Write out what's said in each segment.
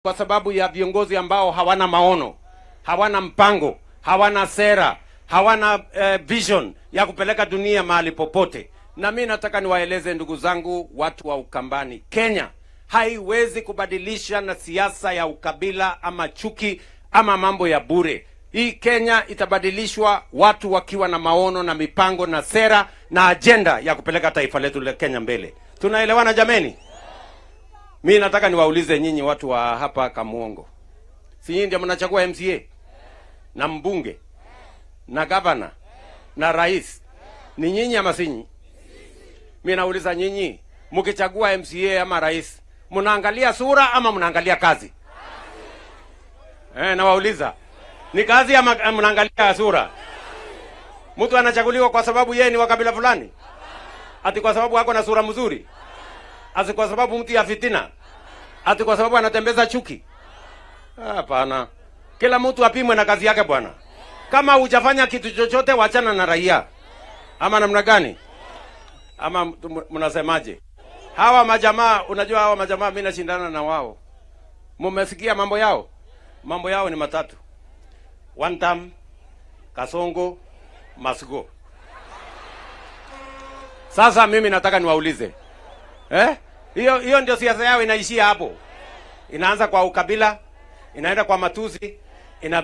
Kwa sababu ya viongozi ambao hawana maono, hawana mpango, hawana sera, hawana vision ya kupeleka dunia mahali popote. Na mimi nataka niwaeleze ndugu zangu watu wa Ukambani, Kenya haiwezi kubadilisha na siasa ya ukabila ama chuki ama mambo ya bure. Hii Kenya itabadilishwa watu wakiwa na maono na mipango na sera na agenda ya kupeleka taifa letu la Kenya mbele. Tunaelewana jameni? Mimi nataka niwaulize nyinyi watu wa hapa Kamuongo. Si nyinyi ndio mnachagua MCA na mbunge na governor na rais? Ni nyinyi ama si nyinyi? Mimi nauliza nyinyi, mkichagua MCA ama rais, mnaangalia sura ama mnaangalia kazi? Nawauliza. Ni kazi ama mnaangalia sura? Mtu anachaguliwa kwa sababu yeye ni wa kabila fulani? Ati kwa sababu ako na sura mzuri? Ati kwa sababu mtu ya fitina? Ati kwa sababu anatembeza chuki? Hapana. Kila mtu apimwe na kazi yake bwana. Kama hujafanya kitu chochote, wachana na raia. Ama namna gani? Ama mnasemaje? Hawa majamaa, unajua hawa majamaa mimi nashindana na wao. Mmesikia mambo yao? Mambo yao ni matatu. One term, Kasongo, must go. Sasa mimi nataka niwaulize. Hiyo ndio siasa yao inaishia hapo. Inaanza kwa ukabila, inaenda kwa matusi,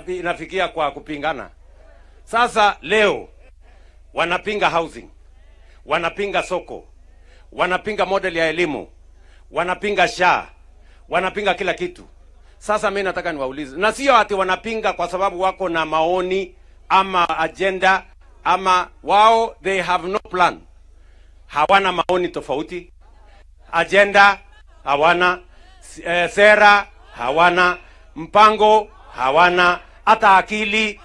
inafikia kwa kupingana. Sasa leo wanapinga housing, wanapinga soko, wanapinga model ya elimu, wanapinga SHA, wanapinga kila kitu. Sasa mimi nataka niwaulize, na sio ati wanapinga kwa sababu wako na maoni ama agenda ama wao, they have no plan. Hawana maoni tofauti, agenda hawana, sera hawana, mpango hawana, hata akili.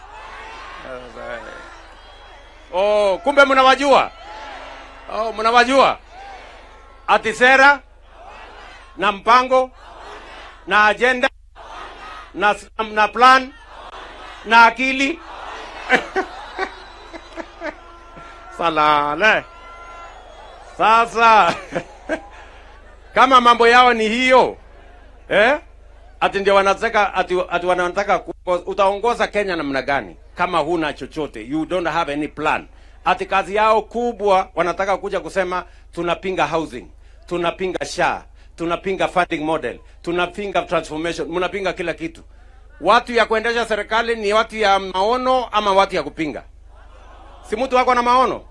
Oh, kumbe mnawajua. Oh, mnawajua. Ati sera na mpango na agenda na plan na akili. Salale. Sasa kama mambo yao ni hiyo, ati ndio wanataka, ati wanataka utaongoza Kenya namna gani kama huna chochote? You don't have any plan. Ati kazi yao kubwa wanataka kuja kusema tunapinga housing, tunapinga SHA, tunapinga funding model, tunapinga transformation, mnapinga kila kitu. Watu ya kuendesha serikali ni watu ya maono ama watu ya kupinga? Si mtu wako na maono?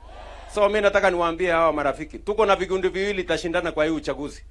So mimi nataka niwaambie hawa marafiki, tuko na vikundi viwili tashindana kwa hii uchaguzi.